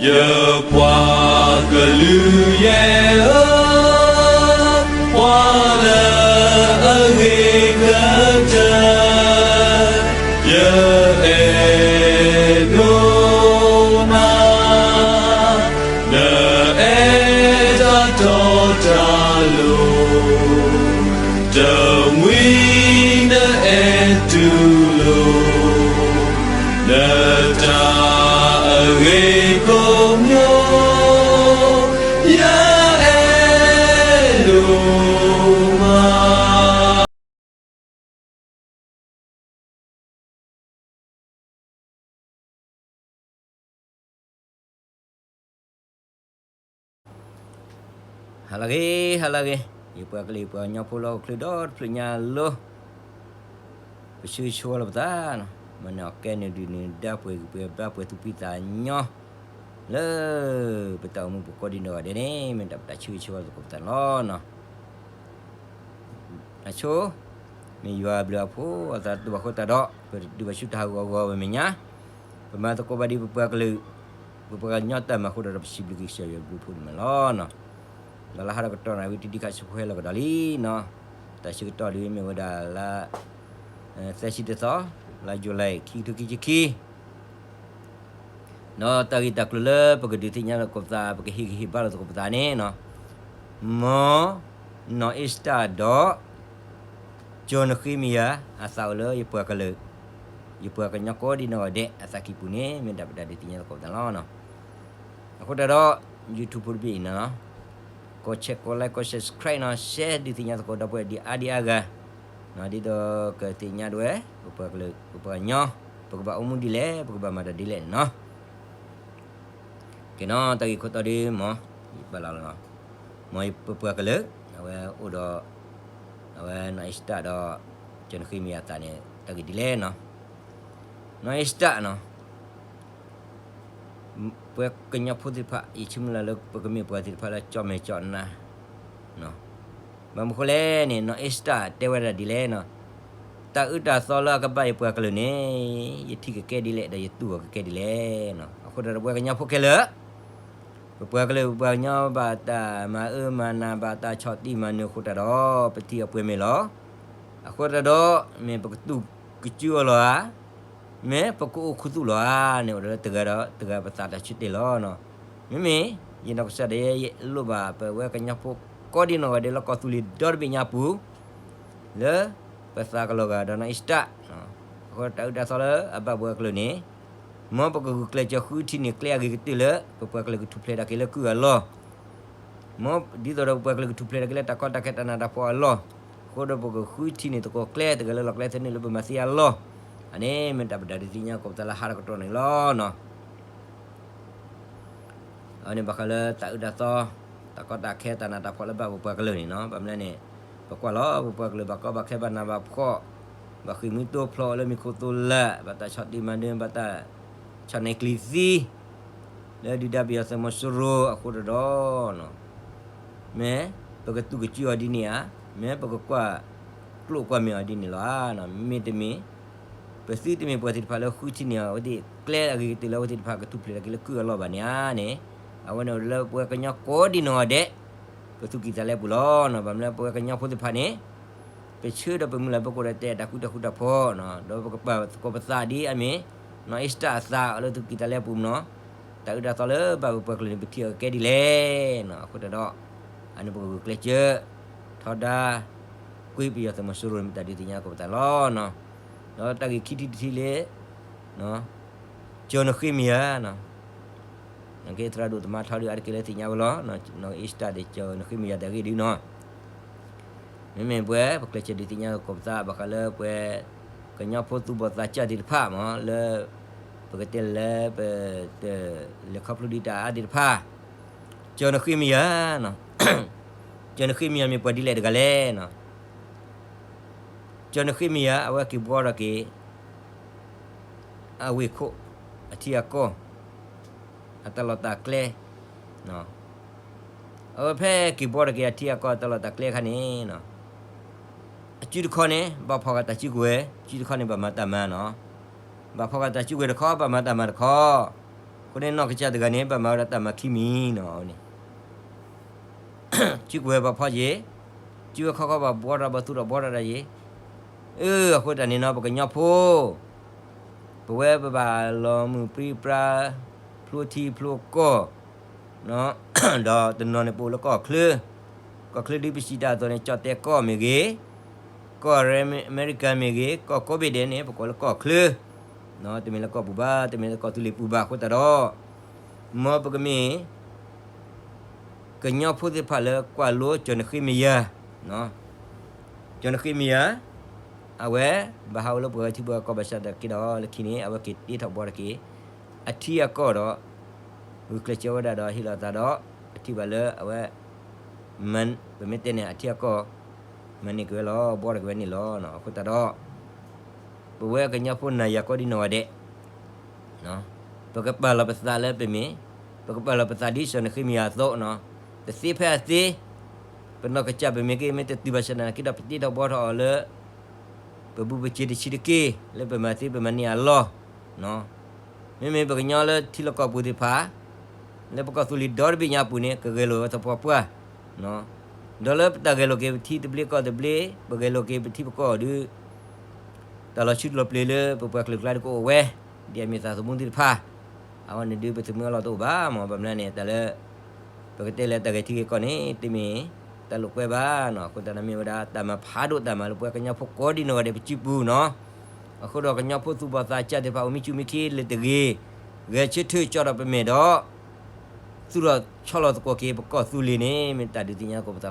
ယပှၤကလုာ်ယဲၢ်ဧၢ, ပှၤလၢအဂ့ၤကတၢၢ် ယအဲၣ်ဒိးနၤ, နအဲၣ်တၢ်တီတၢ်လိၤ, တမှံၤနအဲၣ်တူၢ်လိာ် နတၢ်အဂ့ၤကိးမံၤ, ယအဲၣ်ဒိးမး. ဟါလၢအဂ့ၤ, ဟါလၢအဂ့ၤ, ယပှၤကလုာ်ယပှၤကညီဖိလၢဟီၣ်ခိၣ်ချၢဒီတဖျၢၣ်ညါလီၤ. ပဆၢဂ့ၤဆၢဝါလီၤပသး, မၤနၢၤအီၤကဲနုာ်ဒုးနုာ်ဒါပှဲၤဂံၢ်ပှဲၤဘါပှဲၤသူၣ်ဖှံသးညီ လၢပတၢ်အိၣ်မူပူၤကိးဒံနီၢ်ဂၤဒဲးန့ၣ် မ့ၢ်တၢ်ပတၢ်ဆၢဂ့ၤဆၢဝါသကိးပသးန့ၣ်လီၤ. အဆိ, မ့ၢ်ယွၤအဘျုးအဖှိၣ်အသးတဘၣ်ဃိသတးဒီး ပဒုးဘၣ်ဆူတၢ်ဟးဂီၤအဂီၢ်ပမဲာ်ညါ, ပမၤသကိးဘၣ်ဒ်ပပှၤကလုာ်, ပပှၤကညီတၢ်မၤအဃိဒီး ပစံးဘျုးက့ၤကစၢ်ယွၤဘျုးဖှိၣ်န့ၣ်လီၤ. ဒီးလၢဟါဒီးကတီၢ်န့ၣ် ဝံၤတံၢ်တံၢ်ခါဆူဖဲလီၤကဒီးလံန့ၣ်, တၢ်ဆၢကတီၢ်ဒ်မ့ၢ်ဝဲဒၣ်လၢ သၢဆံတသီ, လါယူၤလံ ခံကထိခံဆံခံ ဒီးတၢ်ဂ့ၢ်တၢ်ကျိၤလၢပကဒုးသ့ၣ်ညါသကိးပသး ပကဟ့ၣ်ဂံၢ်ဟ့ၣ်ဘါလိာ်သကိးပသးန့ၣ်, မ်နီၢ်အ့စတၢ်ဒီး ကၠီၤနဃ့မယၤ အသးအိၣ်လၢယပှၤကလုာ်, ယပှၤကညီကိးဒံနီၢ်ဂၤဒဲးအသးကံၢ်ပူၤန့ၣ် မ့ၢ်တၢ်ပတၢ်ဒုးသ့ၣ်ညါသကိးပသးလီၤ. အဃိတၢ်ဒီး YouTube ဖိတဘ့ၣ်အံၤန့ၣ် ကိး share ကိး like ကိး subscribe န့ၣ် share ဒုးသ့ၣ်ညါသကိးဒီပုၢ်ဝဲၢ်ဒ်အါဒံအါဂၤ, ဒ်သိးကသ့ၣ်ညါဒၣ်ဝဲ ပပှၤကလုာ် ပပှၤကညီ ပကဘၣ်အိၣ်မူဒ်လဲၣ် ပကဘၣ်မၤတၢ်ဒ်လဲၣ်န့ၣ်လီၤ. ကဲန့ၣ် တၢ်ဂ့ၢ်ခိၣ်တီဒ်မ့ၢ် ယပာ်လီၤလီၤ, မ်ပပှၤကလုာ် အဝဲအိၣ်ဒီး အဝဲနီၢ်အ့စတၢ်ဒီး ကၠီၤနဃ့မယၤအသးန့ၣ် တၢ်ဂ့ၢ်ဒ်လဲၣ်န့ၣ်, နီၢ်အ့စတၢ်န့ၣ် ပှၤကညီဖိသ့ၣ်တဖၣ် ယဆိကမိၣ်လၢပကမ့ၢ်ပှၤသ့ၣ်တဖၣ်လၢကၠီၣ်မဲာ်ကၠီၣ်နါ, ဘၣ်မနုၤဃိလဲၣ်န့ၣ် နီၢ်အ့စတၢ်တဲဝဲဒၣ်ဒ်လဲၣ်န့ၣ်, တၢ်အုၣ်တၢ်သီလၢအကဘၣ်ယပှၤကလုာ်န့ၣ် ယထံၣ်ကကဲဒ်လဲၣ် ဒီးယတူၢ်အီၤကကဲဒ်လဲၣ်န့ၣ်, အဃိဒီးပဝဲကညီဖိခဲလၢာ် ပပှၤကလုာ်ပပှၤကညီဘၣ်တၢ်မၤအၢမၤနး ဘၣ်တၢ်ဆီၣ်တံၢ်မၤနၢၤအဃိတၢ်ဒီး ပထံၣ်အပှဲၤမ့ၢ်လီၤ. အဃိတၢ်ဒီး မ့ၢ်ပကတူၢ်ကစုအီၤလီၤဧါ, မ့ၢ်ပကအိၣ်ခူသူၣ်လီၤဧါန့ၣ် အိၣ်ဒီးလၢတဂၤဒီးတဂၤပသးတၢ်ဆၢတဲာ်လီၤ. မ့မ့ၢ် ယနီၢ်ကစၢ်ဒၣ်ယဲ ယလိၣ်ဘၣ်ပဝဲကညီဖိကိးဒံနီၢ်ဂၤဒဲးလၢကီၢ်သူလ့ၤဒီတဘ့ၣ်ညါပူၤ လၢပသးကလီၤဂာ်ဒီးနီၢ်အ့စတၢ်, အဃိတၢ်အုၣ်တၢ်သီလၢအဘၣ်ပှၤကလုာ်န့ၣ်, မ်ပကဂုာ်ကျဲးစၢးဃုထံၣ်န့ၢ်ကျဲအဂ့ၤကတၢၢ်လၢ ပပှၤကလုာ်ကထူၣ်ဖျဲးဒၣ်က့ၤလၢကုၢ်အလီၢ်, မ်ဒ်သိးဒီးပပှၤကလုာ်ကထူၣ်ဖျဲးဒၣ်က့ၤလၢတၢ်ကီတၢ်ခဲတၢ်နးတၢ်ဖှီၣ်အလီၢ်, အဃိဒီးပကဃုထံၣ်န့ၢ်သကိးကျဲ တဂၤလၢလီၢ်ကျဲသၢနံၣ်လၢပမၤသ့အလီၢ်, အန့ၣ်မ့ၢ်တၢ်ပတၢ်ဒုးသ့ၣ်ညါသကိးပသးလၢဟါဒီးကတီၢ်န့ၣ်လီၤ. အဝဲန့ၣ်ဘၣ်ဃးလၢတၢ်အုၣ်တၢ်သီ, တၢ်ကီတၢ်ခဲတၢ်နးတၢ်ဖှီၣ်လၢဘၣ်ပပှၤကလုာ်န့ၣ်နီၤ, ဘၣ်မနုၤလဲၣ်န့ၣ်, ပကွၢ်လီၤ ပပှၤကလုာ်ဘၣ်ကီဘၣ်ခဲဘၣ်နးဘၣ်ဖှီၣ်, ဘၣ်ဃ့ၢ်မှံတိဖျိလၢမံၤခိၣ်သိလၢ်, ဘၣ်တၢ်ဆီၣ်တံၢ်မၤနၢၤ ဘၣ်တၢ်ဆီၣ်နဲၣ်ကျံၤသံ လၢဒုၣ်ဒါပယီၤသုးမီၤစိရိၤအဃိတၢ်ဒီး မ့ၢ်ပကတူၢ်ကစုအီၤဒ်န့ၣ်ဧါ, မ့ၢ်ပကကွၢ်ကျိၣ်ကွၢ်မဲာ်အီၤဒ်န့ၣ်လီၤဧါ. မ့တမ့ၢ် ပသုတမ့ၢ်ပှၤသ့ၣ်တဖၣ်လၢဃုထံၣ်န့ၢ်အဝဲသ့ၣ်ကျဲအဂ့ၤကတၢၢ်လၢအဝဲသ့ၣ်တဖၣ်ကထူၣ်ဖျဲးဒၣ်က့ၤလၢကုၢ်အလီၢ်ဘၣ်န့ၣ်ဧါန့ၣ်, အဝဲန့ၣ်အိၣ်လၢပဝဲကညီကိးဒံနီၢ်ဂၤဒဲး ပသူၣ်ကံၢ်သးလဲပူၤလီၤ. ဘၣ်မနုၤလၢပဝဲကညီဖိသ့ၣ်တဖၣ်န့ၣ် ပဆၢဒီးပမုၢ်လၢ်ပကိးဒီးတဲတၢ်ဃူတၢ်ဃူတၢ်ဖိး, ဒီးပကပာ်သကိးပသးဒ်အမ့ၢ် နီၢ်အ့စတၢ်အသးလၢသူၣ်ကံၢ်သးလဲပူၤမ့ၢ်နီၤ, တၢ်အုၣ်တၢ်သီလၢဘၣ်ပပှၤကလုာ်န့ၣ် ပထံၣ်အီၤကကဲဒ်လဲၣ်. အဃိတၢ်ဒီး အန့ၣ်ပကဂုာ်ကျဲးစၢး ထီဒါ ကွံပယီၤသုးမီၤစိရိၤန့ၣ် မ့ၢ်တၢ်ဒုးသ့ၣ်ညါသကိးပသးလီၤ. ဒီးတၢ်ဂ့ၢ်ခံထံၣ်တထံၣ်လၢ ကၠီၤနဃ့မယၤ နကသရၣ်ဒိၣ်သမါထီဒုးအါတက့ၢ်လၢသ့ၣ်ညါဝဲလီၤ. နီၢ်အ့စတၢ်ဒီးကၠီၤနဃ့မယၤတၢ်ဂ့ၢ်ဒုးနီၤ, မ့မ့ၢ်ပှၤ ပကျဲးစၢးဒုးသ့ၣ်ညါသကိးပသး ဘၣ်ဃးလၢပှၤ ကညီဖိသူၣ်ဘီၣ်သးစၢ်သ့ၣ်တဖၣ်မ့ၢ် လၢ ပကတဲလၢ ပတ လဲၤခီဖျိဒံးတၢ်အါသ့ၣ်တဖၣ်, ကၠီၤနဃ့မယၤ ကၠီၤနဃ့မယၤမ့ၢ်ပှၤဒ်လဲၣ်တဂၤလဲၣ်. ကၠီၤနဃ့မယၤ အဝဲက့ၤဘှီထီၣ်က့ၤ အဝ့ၢ်ခိၣ် အထံအကီၢ် အတၢ်လီၢ်တၢ်ကျဲ, အဝဲဖဲက့ၤဘှီထီၣ်က့ၤအထံအကီၢ်အတၢ်လီၢ်တၢ်ကျဲအခါန့ၣ် အစုတခီန့ၣ် ဘၣ်ဖီၣ်ဃာ်တၢ်စုကဝဲၤ, စုတခီန့ၣ် ဘၣ်မၤတၢ်မၤနီၤ, ဘၣ်ဖီၣ်ဃာ်တၢ်စုကဝဲၤတခီ ဘၣ်မၤတၢ်မၤတခီ, အဃိန့ၣ်နီၢ်ကစၢ်တဂၤန့ၣ် ဘၣ်မၤဝဲဒၣ်တၢ်မၤခံမံၤနီၤန့ၣ် စုကဝဲၤပှၤဖီယ့ၤ, စုဝဲခီခီဘၣ်ဘှီထီၣ်ဘၣ်သူၣ်ထီၣ်ဘှီထီၣ်ဒၣ်ယ့ၤ, အၢ အဃိတၢ်န့ၣ်နီၤ ပကညီဖိ ပဝဲပဘၣ်လီၤမုၢ်ပြံပြါ ဖျိထံဖျိကီၢ် ဒီးတနီၤန့ၣ်ပအိၣ်လၢကီၢ်ချၢ, ကီၢ်ချၢဒ်ပစံးတၢ်အသိးန့ၣ် ကၠီၣ်တဲာ်ကီၢ်မ့ၢ်ဂ့ၤ, ကီၢ်အမဲရကၤမ့ၢ်ဂ့ၤ, ကီၢ်ကိးဘ့ၣ်ဒဲးန့ၣ် ပကိးလၢကီၢ်ချၢ, တမ့ၢ်လၢကီၢ်ပူၤဘၣ်, တမ့ၢ်လၢကီၢ်သူလ့ၤပူၤဘၣ်အဃိသတးဒီး, မ်ပကမ့ၢ် ကညီဖိသ့ၣ်တဖၣ်လၢကွၢ်လိကၠီၣ်နဃ့မယၤ, ကၠီၣ်နဃ့မယၤ, အဝဲ ဘၣ်ဟးအိၣ်လၢပှၤဂၤထံပှၤကီၢ်ဘၣ်ဆၣ်သနာ်က့ဒီး လၢခံန့ၣ် အဝဲက့ၤတ့ထီၣ်ဘှီထီၣ်က့ၤ အထံအကီၢ်ဒီး ဂုာ်ကျဲးစၢးဝဲဒၣ်ဒီးဟ့ၣ်လီၤသးဒီး ပထံၣ်ဘၣ်လၢအဝဲ ပမ့ၢ်တဲန့ၣ် အထံအကီၢ် မၤန့ၢ်က့ၤဝဲလီၤ, ဘှီထီၣ်က့ၤဝဲန့ၣ်လီၤ. အဃိသတးဒီး ပဝဲကညီဖိနၤယၤကိးဒံနီၢ်ဂၤဒဲး ပကပာ်လီၤပသးလၢပမ့ၢ်, ပကပာ်လီၤပသးဒ်ကၠီၣ်နဃ့မယၤအသိး, တသ့ဖဲအသ့, ပနီၢ်ကစၢ်ပမ့ၢ်က့ၤ မ့ၢ်တတုၤဘၣ်ဆၣ်သနာ်က့ဒီး ပတ့ထီၣ်ဘှီထီၣ်အီၤလၢ ပဘူးပစ့ၤတဆံးတက့ၢ်, လၢပမၤသ့ပမၤန့ၢ်အလီၢ်, မ့မ့ၢ်ပကညီလၢထံလီၢ်ကီၢ်ပူၤသ့ၣ်တဖၣ် လၢပကီၢ်သူလ့ၤဒီတဘ့ၣ်ညါအပူၤန့ၣ် ကဂဲၤလိာ်ဝဲသပှၢ်ပှၢ်, ဒီးလၢပတၢ်ဂဲၤလိာ်က့ၤပထံသဘျ့ကီၢ်သဘျ့ ပဂဲၤလိာ်က့ၤပထံပကီၢ်ဒီး တၢ်လီၤဆူတလီၤပျ့ၤလၢပပှၤကလုာ်ကျါတကအိၣ်ဝဲ, ဒ်အမ့ၢ်သးသမူသ့ၣ်တဖၣ်, အဝဲန့ၣ်ဒုးပသမူအလီၢ်တအိၣ်ဘၣ်မၢ်, ဘၣ်မနုၤန့ၣ် တၢ်လၢ ပကတဲလၢတၢ်ဂဲၤထံဂဲၤကီၢ်န့ၣ် တမ့ၢ်တၢ်လိာ်ကွဲဘၣ်နီၤ, အဃိသတးန့ၣ်မ့ၢ်ဝဲဒၣ် တၢ်မၤဖးဒိၣ်တၢ်မၤလၢပဝဲကညီဖိကိးဒံနီၢ်ဂၤဒဲးပစုပူၤနီၤ, အဃိဒီးကညီဖိသူၣ်ဘီၣ်သးစၢ်သ့ၣ်တဖၣ် အိၣ်မံစူၣ်မံခံလၢတဂ့ၤ, ဂဲၤဆၢထၢၣ်ကၠီဒီးပမဲာ်ဒီး သူၣ်ထီၣ်ဆီလီၤသကိးက့ၤပကီၢ်သူလ့ၤန့ၣ် မ့ၢ်တၢ်ဒုးသ့ၣ်ညါသ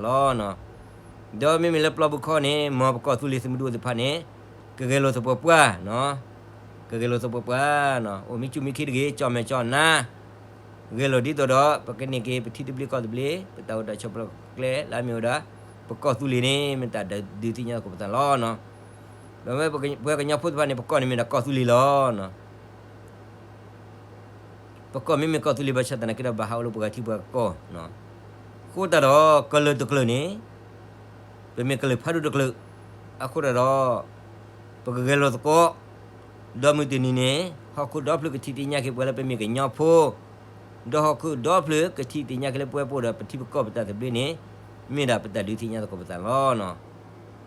ကိးပသးလီၤ. ဒီးမ့မ့ၢ်လၢပျီပူၤခီန့ၣ် မ်ပကီၢ်သူလ့ၤသုးမုၢ်ဒိၣ်သ့ၣ်တဖၣ်န့ၣ် ကဂဲၤလိာ်သပှၢ်ပှၢ်, ကဂဲၤလိာ်သပှၢ်ပှၢ်, အိၣ်မံစူၣ်မံခံတဂ့ၤ, ကၠီၣ်မဲာ်ကၠီၣ်နါ ဂဲၤလိာ်ဒ်သိးဒီး ပကန့ၢ်က့ၤပထံသဘျ့ကီၢ်သဘျ့ ပတၢ်အိၣ်တၢ်ဆိးပကျဲလၢအမ့ၢ်ဝဲဒၣ် ပကီၢ်သူလ့ၤန့ၣ် မ့ၢ်တၢ်ဒုးသ့ၣ်ညါသကိးပသးလီၤ. ဒီးပဝဲကညီဖိသ့ၣ်တဖၣ်န့ၣ် ပကီၢ်န့ၣ်မ့ၢ်ဒၣ်ကီၢ်သူလ့ၤလီၤ. ပကီၢ်မ့မ့ၢ်ကီၢ်သူလ့ၤဘၣ်ဆၣ်သနာ်က့ဒီး ဘၣ်ဟးအိၣ်လၢပှၤဂၤထံပှၤကီၢ်, အဃိသတးဒီး ကလုာ်တကလုာ်န့ၣ် ပမ့ၢ်ကလုာ်ဖးဒိၣ်တကလုာ်, အဃိသတးဒီး ပကဂဲၤလိာ်သကိး, ဒီးမုၢ်တနံၤန့ၣ် ဟီၣ်ခိၣ်ဒီဖျၢၣ်ကထံၣ်သ့ၣ်ညါက့ၤပှၤလၢပမ့ၢ်ကညီဖိ, ဒီးဟီၣ်ခိၣ်ဒီဖျၢၣ်ကထံၣ်သ့ၣ်ညါက့ၤလၢပဝဲပအိၣ်ဒီးပထံပကီၢ်ပတၢ်သဘျ့န့ၣ် မ့ၢ်ဒၣ်ပတၢ်ဒုးသ့ၣ်ညါသကိးပသးလီၤ.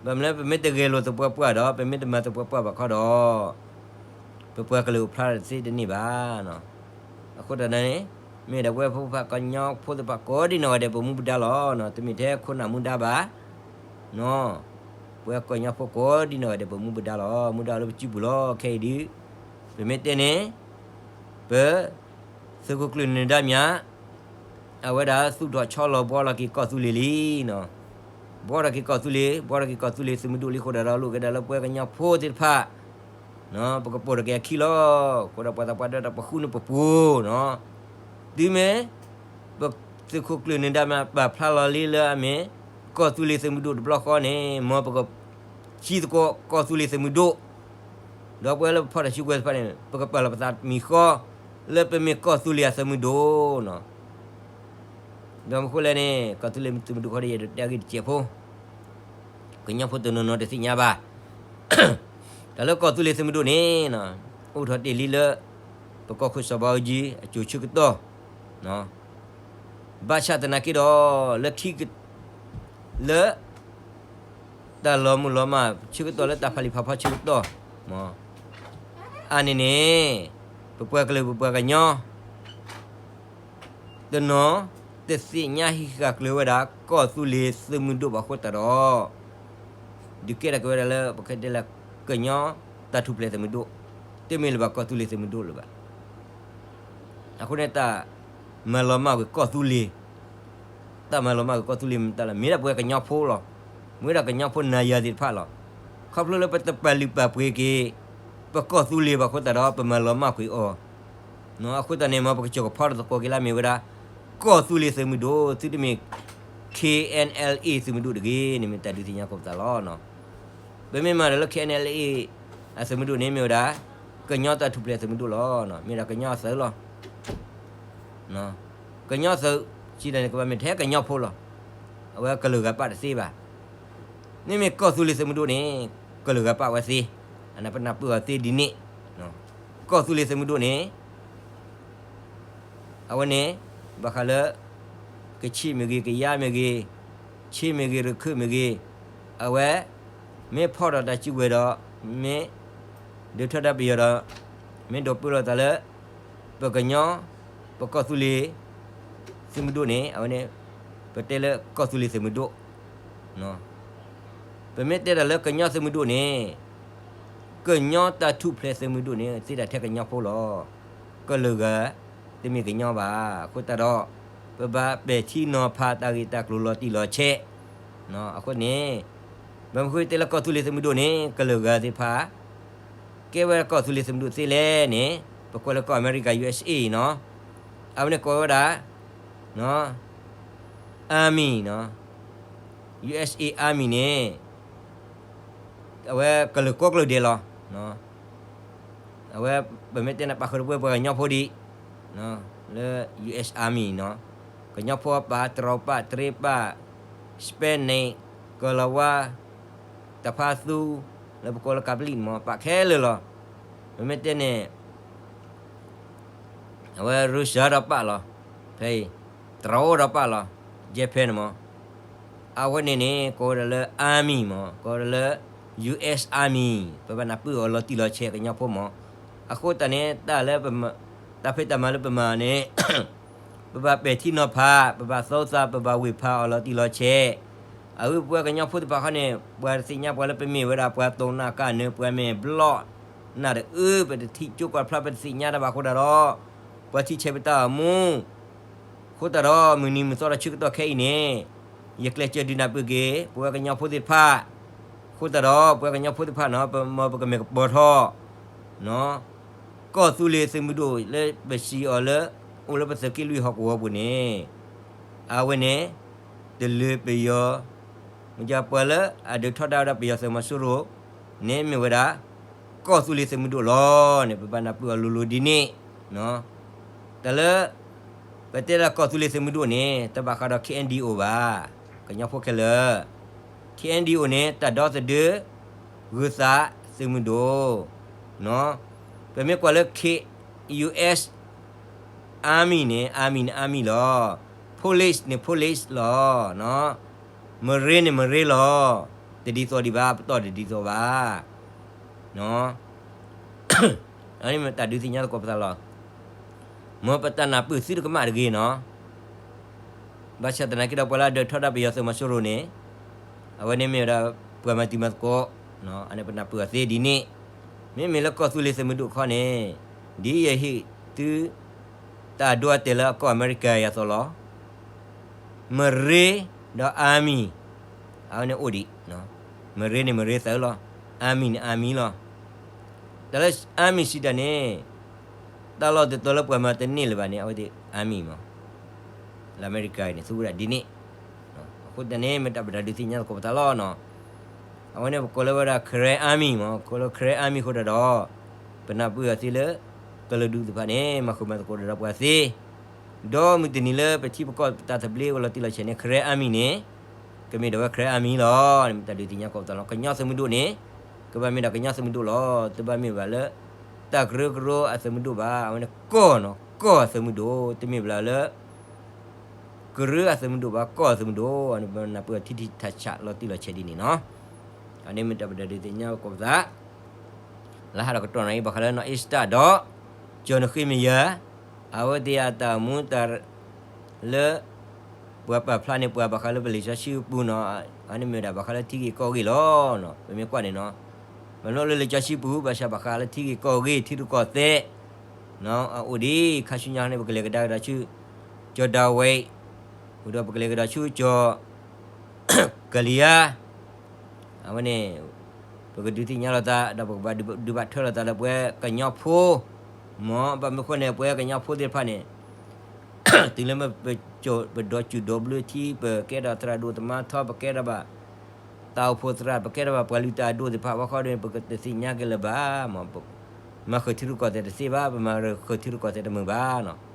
ဘၣ်မနုၤလၢပမ့ၢ်တဂဲၤလိာ်သပှၢ်ပှၢ်ဒီး ပမ့ၢ်တမၤသပှၢ်ပှၢ်ဘၣ်ခီဒီး ပပှၤကလုာ်အိၣ်ဖျါတသ့တန့ၢ်ဘၣ်. အဃိသတးန့ၣ် မ့ၢ်ဒၣ်ပဝဲဖိသ့ၣ်တဖၣ် ကညီဖိသ့ၣ်တဖၣ်ကိးဒံနီၢ်ဂၤဒဲး ပမူပဒါလီၤ. တမ့ၢ်ထဲခိၣ်နၢ်မူဒါဘၣ်, ပဝဲကညီဖိကိးဒံနီၢ်ဂၤဒဲး ပမူပဒါလီၤ. မူဒါလၢပစုပူၤလီၤ. ခဲအံၤဒုး ပမ့ၢ်တဲန့ၣ် ပ သုးခိၣ်ကျၢၢ်နၢၤဒါမြ အဝဲဒၣ်သူၣ်ထီၣ်ဆီလီၤဘှီထီၣ်က့ၤကီၢ်သူလ့ၤလံ. ဘှီထီၣ်က့ၤကီၢ်သူလ့ၤ, ဘှီထီၣ်က့ၤကီၢ်သူလ့ၤသုးမုၢ်ဒိၣ်လံအဃိဒီး လိၣ်က့ၤဒၣ်လၢပဝဲကညီဖိသ့ၣ်တဖၣ် ပကပိာ်ထီၣ်က့ၤအခံလီၤ. အဃိဒီးပှၤသးပှၢ်ဒီးပဃုန့ၢ်ပပှိၤနီၤ, တုၤမ့ၢ် ပသုးခိၣ်ကျၢၢ်နၢၤဒါမြ ပာ်ဖျါလီၤလံလၢအမ့ၢ် ကီၢ်သူလ့ၤသုးမုၢ်ဒိၣ်တဘျီဃီန့ၣ် မ်ပက စံးသကိးကီၢ်သူလ့ၤသုးမုၢ်ဒိၣ်, ဒီးပဝဲလၢပဖီၣ်တၢ်စုကဝဲၤသ့ၣ်တဖၣ်န့ၣ် ပကပာ်လီၤပသးတမံၤဃီ လၢပမ့ၢ်ကီၢ်သူလ့ၤအသုးမုၢ်ဒိၣ်နီၤ. ဒီးမ့ၢ်ဃိလဲၣ်န့ၣ် ကီၢ်သူလ့ၤသုးမုၢ်ဒိၣ်ဃီဒီး ယအဲၣ်ဒိးတဲအဂ့ၢ်တစဲးဖိ, ကညီဖိတနီၤနီၤတသ့ၣ်ညါဘၣ်. တၢ်လၢကီၢ်သူလ့ၤသုးမုၢ်ဒိၣ်န့ၣ် အိၣ်ထီၣ်တ့ၢ်လံလၢ ပကီၢ်ခိၣ်စီၤဘးအူကၠံ အစိၤဆၢကတီၢ် ဘၣ်ဆၣ်သနာ်က့ဒီး လၢခံက လၢ တၢ်လီၤမုၢ်လီၤမၢ်ဆၢကတီၢ် လၢတၢ်ဖးလံာ်ဖးဖီဆၢကတီၢ် အါန့ၣ်န့ၣ် ပပှၤကလုာ်ပပှၤကညီ တနီၤ တသ့ၣ်ညါဟံးဃာ်ကျၢၤဝဲဒၣ် ကီၢ်သူလ့ၤသုးမုၢ်ဒိၣ်ဘၣ်အဃိသတးဒီး ဒုးကဲထီၣ်က့ၤဝဲဒၣ်လၢ ပကတဲလၢ ကညီတၢ်ထူၣ်ဖျဲးသုးမုၢ်ဒိၣ်, တမ့ၢ်လၢၤဘၣ်ကီၢ်သူလ့ၤသုးမုၢ်ဒိၣ်လၢၤဘၣ်. အဃိန့ၣ် တၢ်မၤလီၤမၢ်ကွံာ်ကီၢ်သူလ့ၤ, တၢ်မၤလီၤမၢ်ကွံာ်ကီၢ်သူလ့ၤမ့ၢ်တၢ်လၢ မ့ၢ်ဒၣ်ပဝဲကညီဖိလီၤ. မ့ၢ်ဒၣ်ကညီဖိနၤယၤသ့ၣ်တဖၣ်လီၤ. ခီဖျိလၢပတပာ်လုၢ်ပာ်ပှ့ၤက့ၤ ပကီၢ်သူလ့ၤဘၣ်အဃိသတးဒီး ပမၤလီၤမၢ်ကွံာ်အီၤ အဃိသတးန့ၣ် မ်ပကစၢၢ်ကဖီတၢ်သကိးက့ၤလၢအမ့ၢ်ဝဲဒၣ် ကီၢ်သူလ့ၤသုးမုၢ်ဒိၣ် သုတမ့ၢ် K N L A သုးမုၢ်ဒိၣ်တဂ့ၤန့ၣ် မ့ၢ်တၢ်ဒုးသ့ၣ်ညါသကိးပသးလီၤ. ပမ့ၢ်မၤတၢ်လၢ K N L A အသုးမုၢ်ဒိၣ်န့ၣ် မ့ၢ်ဝဲဒၣ် ကညီတၢ်ထူၣ်ဖျဲးသုးမုၢ်ဒိၣ်လီၤ. မ့ၢ်ဒၣ်ကညီအသုးလီၤ. ကညီသုး စံးတၢ်န့ၣ် ကဘၣ်မ့ၢ်ထဲကညီဖိလီၤ. အဝဲကလုာ်ဂၤပာ်တသ့ဘၣ်. မ့မ့ၢ်ကီၢ်သူလ့ၤသုးမုၢ်ဒိၣ်န့ၣ် ကလုာ်ဂၤပာ်ဝဲသ့, အန့ၣ်ပနၢ်ပၢၢ်အီၤသ့ဒ်န့ၣ်. ကီၢ်သူလ့ၤသုးမုၢ်ဒိၣ်န့ၣ် အဝဲန့ၣ် ဘၣ်ဃးလၢ ကခ့ၣ်မ့ၢ်ဂ့ၤ ကယါမ့ၢ်ဂ့ၤ, ခ့ၣ်မ့ၢ်ဂ့ၤ ရခၢၣ်မ့ၢ်ဂ့ၤ, အဝဲ မ့ၢ်ဖီၣ်ထီၣ်တၢ်စုကဝဲၤဒီး မ့ၢ် ဒုးထီဒါပယီၤဒီး မ့ၢ်ဒိးပၢလီၤသးလၢ ပကညီ ပကီၢ်သူလ့ၤ သုးမုၢ်ဒိၣ်န့ၣ် အဝဲန့ၣ် ပတဲလၢကီၢ်သူလ့ၤသုးမုၢ်ဒိၣ် ပမ့ၢ်တဲတၢ်လၢကညီသုးမုၢ်ဒိၣ်န့ၣ် ကညီတၢ်ထူၣ်ဖျဲးသုးမုၢ်ဒိၣ်န့ၣ် သ့တၢ်ထဲကညီဖိလီၤ. ကလုာ်ဂၤ တမ့ၢ်ကညီဘၣ်. အဃိသတးဒီး ပဘၣ်ပဲာ်ထံနီၤဖးတၢ်ဂ့ၢ်တၢ်ကျိၤလီၤတံၢ်လီၤဆဲး. အဃိန့ၣ် ဘၣ်မနုၤဃိတဲလၢကီၢ်သူလ့ၤသုးမုၢ်ဒိၣ်န့ၣ် ကလုာ်ဂၤသ့ၣ်တဖၣ် ကဲဝဲကီၢ်သူလ့ၤသုးမုၢ်ဒိၣ်သ့လဲၣ်န့ၣ် ပကွၢ်လၢကီၢ်အမဲရကၤ ယူဢ့ၣ်အ့ၣ် နီၤ, အဝဲန့ၣ်ကိးဝဲဒၣ် Army နီၤ, ယူဢ့ၣ်အ့ၣ် Army န့ၣ် အဝဲကလုာ်ကိးကလုာ်ဒဲးလီၤ. အဝဲ ပမ့ၢ်တဲန့ၣ် ပာ်ဃုာ်တပှဲၤပှၤကညီဖိဒံး လၢ ယူဢ့ၣ် Army နီၤ, ကညီဖိပာ် တရီပာ် တရ့ပာ် Hispanic ကလၤဝါ တဖါသူ လၢပကိးလၢကပလံၣ်န့ၣ်မ့ၢ် ပာ်ခဲလၢာ်လီၤ. ပမ့ၢ်တဲန့ၣ် အဝဲ Russia ဒီးပာ်လီၤ, ဖဲအံၤ တရီဒီးပာ်လီၤ, Japan န့ၣ်မ့ၢ် အဝဲန့ၣ်န့ၣ် ကိးဝဲဒၣ်လၢ Army မ့ၢ် ကိးဝဲဒၣ်လၢ ယူဢ့ၣ် Army, ပဘၣ်နၢ်ပၢၢ်အီၤလီၤတံၢ်လီၤဆဲးကညီဖိမ့ၢ်. အဃိသတးန့ၣ် တၢ်လၢ တၢ်ဖံးတၢ်မၤလၢပမၤန့ၣ် ပဘၣ်ပဲာ်ထံနီၤဖး, ပဘၣ်သီသး, ပဘၣ်ဝ့ၢ်ဖးအီၤလီၤတံၢ်လီၤဆဲး. အဝဲပဝဲကညီဖိသ့ၣ်တဖၣ်ဃီန့ၣ် ပှၤတသ့ၣ်ညါပှၤလၢပမ့ၢ်ဝဲဒၣ်ပှၤတိၢ်နးကၢ်နၢၤ ပှၤမ့ၢ်ဘျီၣ်နၢ်တအၢ ပတထံၣ်ကၠိကွၢ်ဖျါ ပတသ့ၣ်ညါတၢ်ဘၣ်အဃိသတးဒီး ပှၤထံၣ်ဆဲးပတၢ်အိၣ်မူ အဃိသတးဒီး မုၢ်နံၤမုၢ်သီဒီးဆၢကတီၢ်ခဲအံၤန့ၣ် ယကျဲးစၢးဒုးနၢ်ပၢၢ်က့ၤ ပဝဲကညီဖိသ့ၣ်တဖၣ်, အဃိသတးဒီး ပဝဲကညီဖိသ့ၣ်တဖၣ်န့ၣ် ပမ့ၢ်ပကမဲာ်ကပီၤထီၣ် ကီၢ်သူလ့ၤသုးမုၢ်ဒိၣ်လၢပစံးအီၤလၢ အိၣ်လၢပသုးက့လွံၢ်ဟီၣ်ကဝီၤပူၤန့ၣ် အဝဲန့ၣ် တလၢပယီၤ မ့ၢ်ပှၤလၢအဒုးထီဒါဝဲဒၣ်ပယီၤသုးမီၤစိရိၤန့ၣ် မ့ၢ်ဝဲဒၣ် ကီၢ်သူလ့ၤသုးမုၢ်ဒိၣ်လီၤန့ၣ် ပဘၣ်နၢ်ပၢၢ်အီၤလိၤလိၤဒ်န့ၣ် တၢ်လၢ ပတဲလၢကီၢ်သူလ့ၤသုးမုၢ်ဒိၣ်န့ၣ် တဘၣ်ဃးဒီး ခ့ၣ်အဲၣ်ဒံၣ်အိၣ် ဘၣ်, ကညီဖိခဲလၢာ်, ခ့ၣ်အဲၣ်ဒံၣ်အိၣ်န့ၣ် တၢ်ဒီသဒၢ ဂုၤသးသုးမုၢ်ဒိၣ်, ပမ့ၢ်ကွၢ်လၢ ခ့ၣ် ယူၢ်အ့ၣ် Army န့ၣ် Army န့ၣ် Army လီၤ, Police န့ၣ် Police လီၤ, Marine န့ၣ် Marine လီၤ, တဒ်သိးဒံးဘၣ်, ပတီၢ်တဒ်သိးဘၣ်. အဝဲန့ၣ်မ့ၢ်တၢ်ဒုးသ့ၣ်ညါသကိးပသးလီၤ. မ်ပတၢ်နၢ်ပၢၢ်သုတကမၣ်တဂ့ၤနီၤ. ဘၣ်ဆၣ်သနာ်က့ဒီးပှၤလၢအဒုးထီဒါပယီၤသုးမီၤစိရိၤန့ၣ် အဝဲန့ၣ်မ့ၢ်ဝဲဒၣ်ပှၤမၤတံၤမၤသကိး, အန့ၣ်ပနၢ်ပၢၢ်အီၤသ့ဒ်န့ၣ်, မ့မ့ၢ်လၢကီၢ်သူလ့ၤသုးမုၢ်ဒိၣ်ခီန့ၣ် ဒ်ယဟ့ၣ်သု တၢ်ဒိအတဲာ်လၢကီၢ်အမဲရကၤယၤသိးလီၤ. Marine ဒီး Army အဝဲန့ၣ်အိၣ်ဒံး, Marine န့ၣ် Marine သၢလီၤ, Army န့ၣ် Army လီၤ. တၢ်လၢ Army စံးတၢ်န့ၣ် တၢ်လီၢ်တတီၤလၢပှၤမၤတန့ၢ်လၢၤဘၣ်န့ၣ် အဝဲသ့ၣ် Army မး, လၢအမဲရကၤအံၤန့ၣ် သူဝဲဒၣ်ဒ်န့ၣ်. အဃိသတးန့ၣ် မ့ၢ်တၢ်ပတၢ်ဒုးသ့ၣ်ညါသကိးပသးလီၤနီၤ. အဝဲန့ၣ်ပကိးလၢဝဲဒၣ် Karen Army မး, ကိးလၢ Karen Army အဃိတၢ်ဒီး ပနၢ်ပၢၢ်အီၤသ့လၢ ကလုာ်ဒူၣ်သ့ၣ်တဖၣ်န့ၣ် မၤဃုာ်မၤသကိးဒီးပှၤသ့ ဒီးမုၢ်တနံၤလၢပထံပကီၢ်တၢ်သဘျ့အိၣ်လီၤတံၢ်လီၤဆဲးန့ၣ် Karen Army န့ၣ် ကမ့ၢ်ဒၣ်ဝဲ Karen Army လီၤ. မ့ၢ်တၢ်ဒုးသ့ၣ်ညါကိးပသးလီၤ. ကညီသုးမုၢ်ဒိၣ်န့ၣ် ကဘၣ်မ့ၢ်ဒၣ်ကညီသုးမုၢ်ဒိၣ်လီၤ. တဘၣ်မ့ၢ်ဘၣ်လၢ တၢ်ကရၢကရိအသုးမုၢ်ဒိၣ်ဘၣ်. အဝဲန့ၣ်ကီၢ်နီၤ, ကီၢ်အသုးမုၢ်ဒိၣ်, တမ့ၢ်ဘၣ်လၢ ကရၢအသုးမုၢ်ဒိၣ်ဘၣ်, ကီၢ်အသုးမုၢ်ဒိၣ်, အဝဲန့ၣ်ပနၢ်ပၢၢ်အီၤထံထံဆးဆးလီၤတံၢ်လီၤဆဲးဒ်န့ၣ်နီၤ. အန့ၣ်မ့ၢ်တၢ်ပတၢ်ဒုးသ့ၣ်ညါကိးပသး လၢဟးဒီးကတီၢ်နၢ်အံၤ ဘၣ်ဃးလၢ North East ဒီး ကၠီၤနဃ့မယၤ အဝဲသ့ၣ်အတၢ်အိၣ်မူတၢ်လၢ ပှၤပာ်ဖျါန့ၢ်ပှၤဘၣ်ဃးလၢပလံာ်စီဆှံပူၤနီၤ, အန့ၣ်မ့ၢ်ဝဲဒၣ်ဘၣ်ဃးလၢထံဂ့ၢ်ကီၢ်ဂ့ၢ်လီၤ. ပမ့ၢ်ကွၢ်န့ၣ်နီၤ, မ့ၢ်လၢလံာ်စီဆှံပူၤ ဘၣ်ဆၣ်ဘၣ်ဃးလၢထံဂ့ၢ်ကီၢ်ဂ့ၢ် ထံရူၢ်ကီၢ်သဲး အအိၣ်ဒံး ခါဆူညါန့ၣ် ပကလဲၤကဒါက့ၤဒီးဆူ ကၠီၤဒၤဝံး, အိၣ်ဒီးပကလဲၤကဒီးဆူကၠီၤ ကလံၤယါ, အဝဲန့ၣ် ပကဒုးသ့ၣ်ညါလိာ်သး ဒီးပကဘၣ်ဒုးဘၣ်ထွဲလိာ်သးလၢပဝဲကညီဖိ, မ်ဘၣ်မနုၤအဃိန့ၣ် ပဝဲကညီဖိသ့ၣ်တဖၣ်န့ၣ် တုၤလၢမ့ၢ်ပဒီးစူၣ်ဒီးဘျၢထံ ပကဲထီၣ်သရၣ်ဒိၣ်သမါထီ ပကဲထီၣ်ဘၣ် တၢ်အိၣ်ဖှိၣ်သရၣ် ပကဲထီၣ်ဘၣ်ပှၤလုၢ်တၢ်အဒိၣ်သ့ၣ်တဖၣ် ဘၣ်ဃီဒီး ပကတသ့ၣ်ညါက့ၤလၢၤဘၣ်, မ်ပမၤဃုာ်ထံရူၢ်ကီၢ်သဲးတသ့ဘၣ်, ပမၤဃုာ်ထံရူၢ်ကီၢ်သဲးတမုာ်ဘၣ်နီၤ.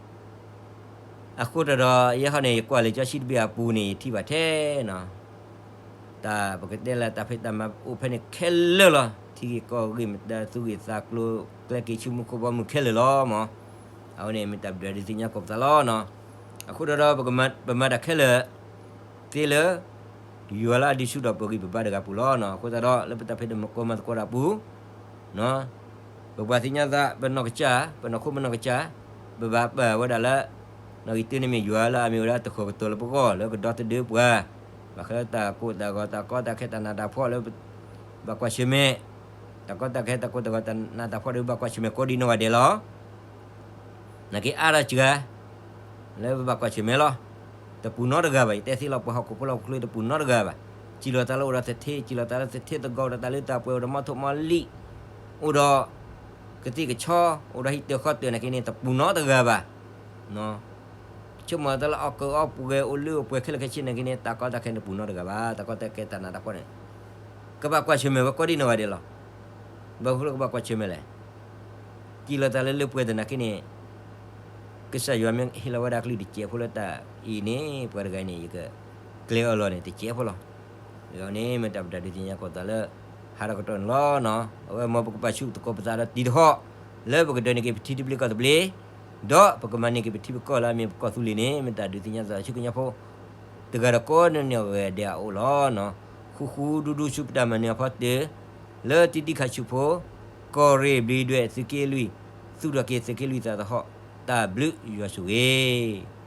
အဃိတၢ်ဒီး ယဲခီန့ၣ် ယကွၢ်လံာ်စီဆှံတဘ့ၣ်အပူၤန့ၣ် ယထံၣ်ဘၣ်ထဲနီၤ, တၢ်ပကတဲလၢတၢ်ဖံးတၢ်မၤအိၣ်ဖဲန့ၣ်ခဲလၢာ်လီၤ. ထံဂ့ၢ်ကီၢ်ဂ့ၢ် မတၤသူၣ်ဂ့ၢ်သးကျိၤ ကျဲက့ၤဆူမူခိၣ်ဘီမုၢ်ခဲလၢာ်လီၤမး. အဝဲန့ၣ်မ့ၢ်တၢ်ဘျုးဒုးသ့ၣ်ညါကိးပသးလီၤနီၤ. အဃိဒီး ပမၤတၢ်ခဲလၢာ်သ့လၢ ယွၤလၢအဒုးဆူၣ်ထီၣ်ပဂံၢ်ပဘါတဂၤပူၤလီၤနီၤ. အဃိသတးဒီး လၢပတၢ်ဖံးတၢ်မၤကိးမၤသကိးတၢ်ပူၤ ပပှၤသ့ၣ်ညါသး ပနီၢ်ကစၢ် ပနီၢ်ခိပနီၢ်ကစၢ် ပဘၣ်ပာ်ဝဲဒၣ်လၢ နီၣ်ဂံၢ်တၢန့ၣ်မ့ၢ်ယွၤလၢအမ့ၢ်ဝဲဒၣ်တဃီၤကတီၤလၢပဂီၢ် လၢကဒီသဒၢပှၤ ဘၣ်ဃးလၢတၢ်ကိၢ်တၢ်ဂီၤ တၢ်ကီတၢ်ခဲ တၢ်နးတၢ်ဖှီၣ်လၢ ဘၣ်ကွၢ်ဆၢၣ်မဲာ် တၢ်ကီတၢ်ခဲ တၢ်ကိၢ်တၢ်ဂီၤ တၢ်နးတၢ်ဖှီၣ်ဒီး ဘၣ်ကွၢ်ဆၢၣ်မဲာ်ကိးဒံးနီၢ်ဂၤဒဲးလီၤ. နာ်က့အါထီၣ်စှၤ လၢပဘၣ်ကွၢ်ဆၢၣ်မဲာ်လီၤ. တပူၤနီတဂၤဘၣ်. ယတဲသ့လီၤ ပှၤဟီၣ်ခိၣ်ဖိလီၢ်ခိၣ်ချၢတပူၤနီတဂၤဘၣ်. စံၣ်လီၤသးလၢအိၣ်ဒီးသထ့, စံၣ်လီၤသးလၢသထ့သကိး အိၣ်ဒီးတၢ်လၢတၢ်ပှဲၤ အိၣ်ဒီးမီထိၣ်မီလံာ်, အိၣ်ဒီးကသံၣ်ကဆီ, အိၣ်ဒီးဟံၣ်တၢၤဃီတၢၤနာ်က့န့ၣ် တပူၤနီတဂၤဘၣ်. ဆိကမိၣ်သးလၢအီၣ်ကၢအီပှဲၤ အိၣ်လၢအိၣ်ပှဲၤခဲလၢာ်ခဲဆ့နာ်က့န့ၣ် တၢ်ကီတၢ်ခဲန့ၣ်တပူၤနီတဂၤဘၣ်. တၢ်ကီတၢ်ခဲ တၢ်နးတၢ်ဖှီၣ်န့ၣ် ကဘၣ်ကွၢ်ဆၢၣ်မဲာ်ဝဲကိးဒံးနီၢ်ဂၤဒဲးလီၤ. ဘၣ်မနုၤလၢကဘၣ်ကွၢ်ဆၢၣ်မဲာ်လဲၣ်. စံၣ်လီၤသးလၢလၢပှဲၤတၢ်နာ်က့န့ၣ် ကစၢ်ယွၤမ့ၢ်ဟ့ၣ်လီၤဝဲဒၣ်ကလုၢ်တစဲးဖိလၢတၢ်အံၤန့ၣ် ပှၤတဂၤအံၤန့ၣ် ယကကျဲအီၤလီၤန့ၣ် တစဲးဖိလီၤ. အန့ၣ်မ့ၢ်တၢ်ဘျုးဒုးသ့ၣ်ညါကိးသးလၢ ဟးထီၣ်ကတီၢ်န့ၣ်လီၤ. အဝဲမ်ပကပာ်ဆူၣ်သကိးပသးဒီးတံၤသဟီၣ် လၢပကဒိးန့ၢ်က့ၤပထံတဘျ့ကီၢ်တဘျ့ ဒီးပကမၤန့ၢ်က့ၤပထံပကီၢ်လၢအမ့ၢ်ပကီၢ်သူလ့ၤန့ၣ် မ့ၢ်တၢ်ဒုးသ့ၣ်ညါသးဆူကညီဖိ တဂၤဒီးကိးနီၢ်ဂၤဒဲးအအိၣ်လီၤ. ဃူဃူဒူဒူဆူပတၢ်မၤနၢၤအဖီတၢၢ် လၢတံဒံခးဆူၣ်ဖိ ကီၢ်ရ့ၣ်ဘျံးဒွဲၣ်သုးက့လွံၢ် သူၣ်ထီၣ်က့ၤသုးက့လွံၢ်သးသဟီၣ် တၢ်ဘျုးယွၤဆိၣ်ဂ့ၤ